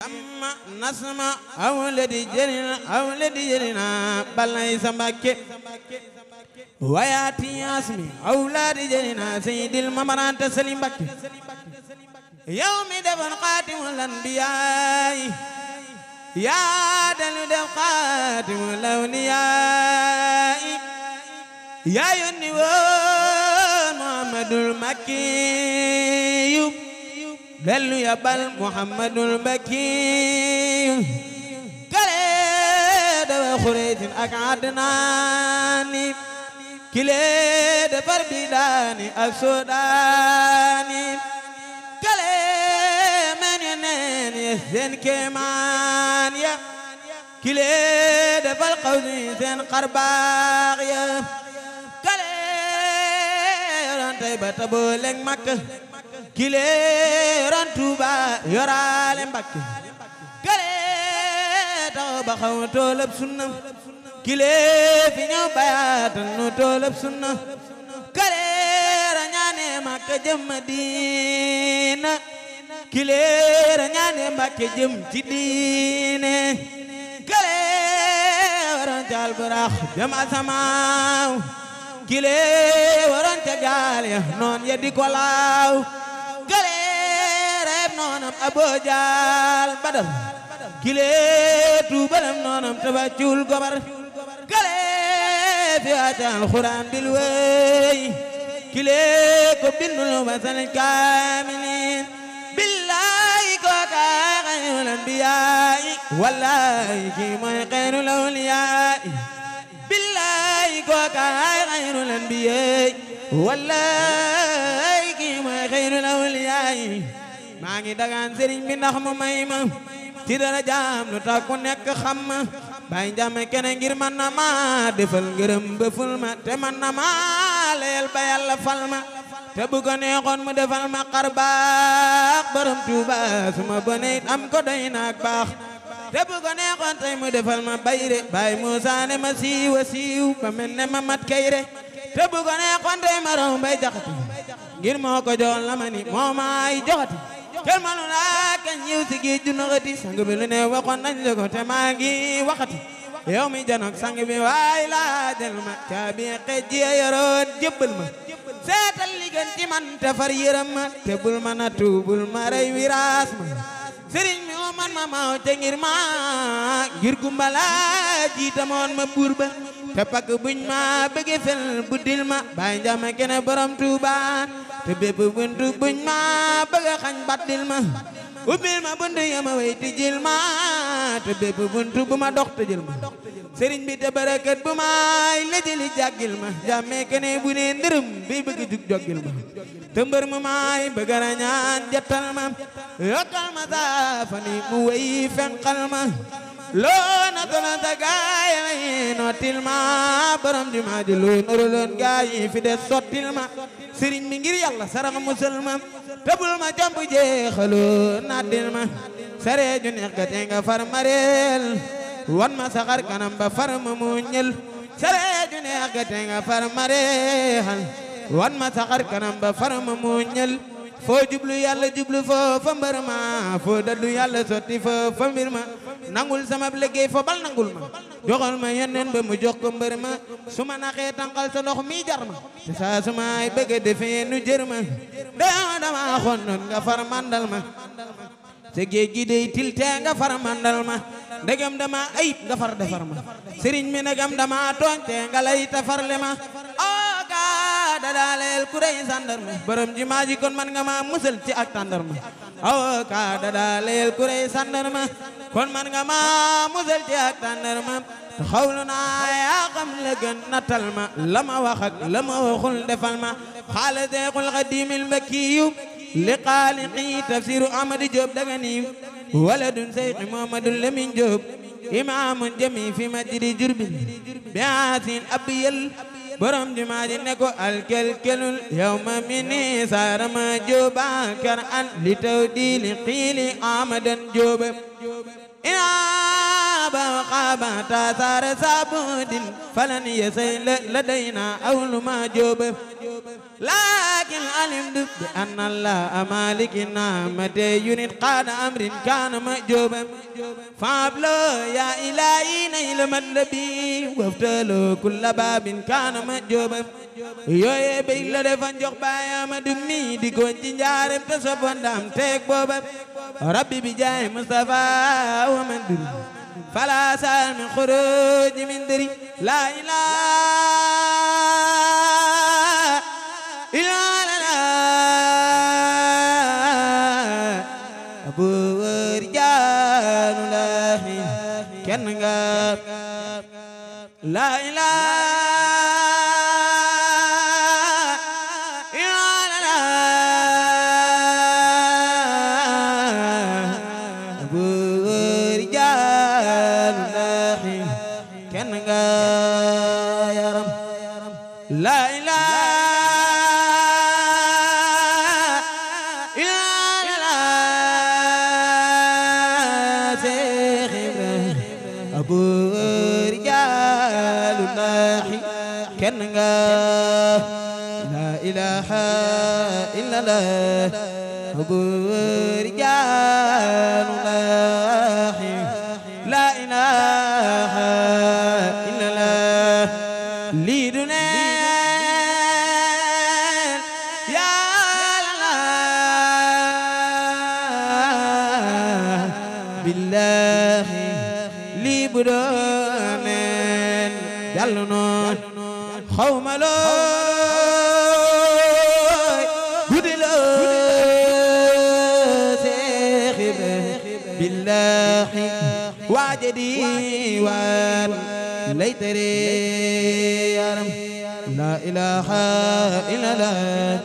amma nasma awladi jarina balay sambake wayati asmi awladi jarina sayyidil mamaranta salim bakke yawmi defan qatimul anbiya'i ya dalu def qatimul awliya'i ya yonni woon muhammadul makkiyu dellu yabal muhammadul bakkiyu kale dawa xureytin ak adnaani kile defar bidaani ak sodaani kale men yeneen ye seen kemaan ya kile defal qawsi seen xarbaax ya kale yoron tay ba tabooleng Makka kile ran Tuuba yoraale Mbakke kale taw ba xaw toolab sunna kile fi ñëw bayaatal nu toolab sunna kale rañaane Makka jëm Madina kile rañaane Mbakke jëm ci diine kale waroon ca alburax jëm asamaaw kile waroon ca gaal ya noon ya di ko laaw kale reeb noonam abojaal badal kile tuubalam noonam tabacul gobar kale fi waata alxuraan bil wey kile ko bindul wasal kaamilin billahi ko ka xayrul anbiyaa'i wallahi ki mooy xayrul awliyaa'i billahi ko ka xayrul anbiyaa'i wallahi ki mooy xayrul awliyaa'i maa ngi dagaan sëriñ bi ndax mu may ma ci dara jaam lu tax ku nekk xam ma bay njame kene ngir man na ma defal ngërëm bëful ma te man na ma leel ba yàlla fal ma te bu ko neexoon mu defal ma xar baax borom Tuuba suma bone it am ko doy naak baax te bu ko neexoon tey mu defal ma bayre bay Muusaa ne ma siiwa siiw ba mel ne ma mat kayre te bu ko neexoon tey ma raw mbay jaxati ngir moo ko jox la ma ni moo maay joxati kel manu laa kañ yiw si géej ju naxati sang bi lu ne waxoon nañ la ko te maa ngi waxati yow mi janok sang bi waay laa jël ma caabi xej ji yoroon jébbal ma seetal li gën ci man te far yërëm ma te bul ma nattu bul ma rey wiraas ma sëriñ mi o man ma maaw te ngir ma ngir gumbala jiitamoon ma buur ba te pakk buñ ma bëgge fel buddil ma bay njame kene borom Tuuba te bépp buntu buñ ma bëgga xañ baddil ma ubbil ma buntu yama wey tijil ma te bépp buntu bu ma dox tëjil ma sëriñ bi te barakat bu may lëjëli jàggil ma njame kene bu ne ndërëm bi bëgg jug joggil ma te mbër mu may bëgga rañaan jattal ma yokkal ma saafani mu wey fenqal ma loo na tolo ta gaay may nootil ma borom ji ma ji loo noroloon gaay fi des sottil ma sëriñ mi ngir yàlla sarax musal ma tebul ma jomb jeexaloo naddil ma sare ju neex ga te nga far mareel wan ma saxar kanam ba far ma muñal sare ju neex ga te nga far mareel wan ma saxar kanam ba far ma muñal foo jublu yàlla jublu foo fa mbër ma foo daddu yàlla sotti foo fa mbir ma nangul sama liggéey fo bal nangul ma joxal ma yeneen ba mu jox ko mbër ma su ma naxee tànqal sa ndox mi jar ma te saa su may bëgg a defee nu jër ma dama xon noon nga far mandal ma te géej gi dey tilte nga far mandal ma ndegam dama ayib nga far defar ma sëriñ mi ndegam dama tooñ te nga lay tafarle ma dadaaleel ku rey sandarma borom ji maaji kon man nga ma musal ci ak tàndarma aw ka dadaaleel ku rey sandarma kon man nga ma musal ci ak tàndarma te xawlu naa yaa xam la gën natal ma la ma wax ak la ma waxul defal ma xaala Seexul Xadiimil Mbakkiyu li xaaliqi tafsiru Amadu Joob Dagani waladun Seyxi Muhammadu Lamin Joob imaamun jami fi masjidi Jurbel bi aasin abiyal borom ji maaji ne ko alkelkelul yawma mini saarama jooba kar an li taw di li xiili amadan jooba ina وخاب تاثار سابود فلن يسيل لدينا أول ما جوب لكن علمت بأن الله مالكنا متى يريد قاد أمر كان مأجوبا فابلو يا إلهي نيل مطلبي وافتلو كل باب كان مأجوبا yooye bay la defan jox baayama dummi di ko ci njaareem te soppan dam teeg booba rabbi bi jaay Mustafa wa man duri fala sal min xuruj min duri la ilaha illa Allah abu rijaanu lahi kenn nga la ilaha la ilaha illallah Seex Ibra Abu Rijaalullahi kenn nga la ilaha illallah Abu Rijaalullahi la ilaha illallah lii du ne billahi lii bu dooneen jàllu noon xawma looy guddi loo Seex Ibra billahi waaja diiwaan lay tere yaram la ilaha illallah